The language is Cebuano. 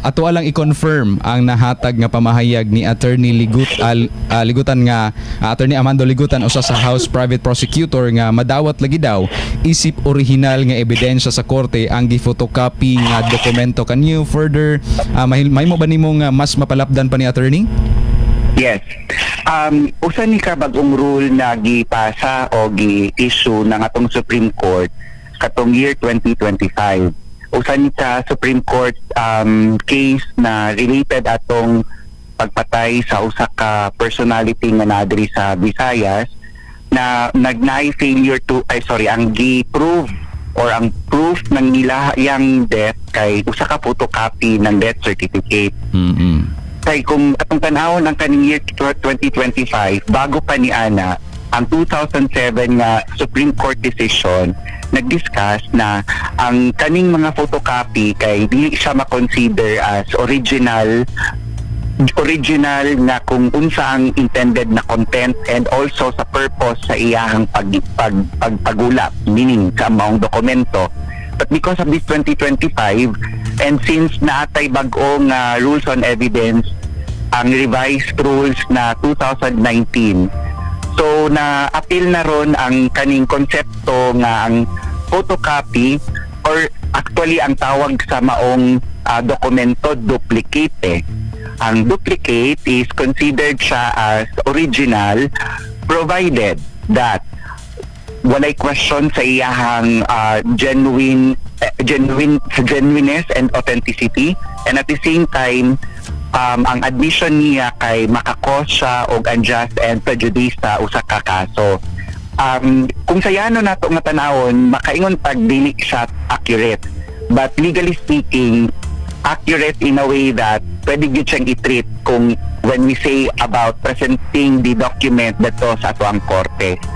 Ato lang i-confirm ang nahatag nga pamahayag ni Attorney Ligut al, Ligutan nga Attorney Amando Ligutan, usa sa House Private Prosecutor, nga madawat lagi daw isip original nga ebidensya sa korte ang gi-photocopy nga dokumento. Can you further mahimo ba nimo nga mas mapalapdan pa ni, Attorney? Yes. Usa ni ka bagong rule na gipasa o gi-issue ng atong Supreme Court katong year 2025. Usa ni ka Supreme Court case na related atong pagpatay sa usa ka personality nga nadiri sa Visayas na nagnaay failure to, ay sorry, ang gi-prove or ang proof ng nila yang death kay usa ka photocopy ng death certificate. Kay kung atong tanawon ang kaning year 2025, bago pa ni ana, ang 2007 nga Supreme Court decision nag-discuss na ang kaning mga photocopy kay dili siya ma-consider as original original na kung unsa ang intended na content and also sa purpose sa iyahang pag pagpagulap, meaning sa maong dokumento. But because of this 2025 and since naatay bag-o nga rules on evidence, ang revised rules na 2019, so na appeal na ron ang kaning konsepto nga ang photocopy or actually ang tawag sa maong dokumento, duplicate eh. Ang duplicate is considered siya as original provided that walay question sa iyahang genuine eh, genuine sa genuineness and authenticity, and at the same time ang admission niya kay maka-cause siya og unjust and prejudice sa usa ka kaso. Kung sa yano nato nga tanawon, makaingon pag dili siya accurate, but legally speaking, accurate in a way that pwede gyud siyang i-treat kung when we say about presenting the document dato sa atoang korte.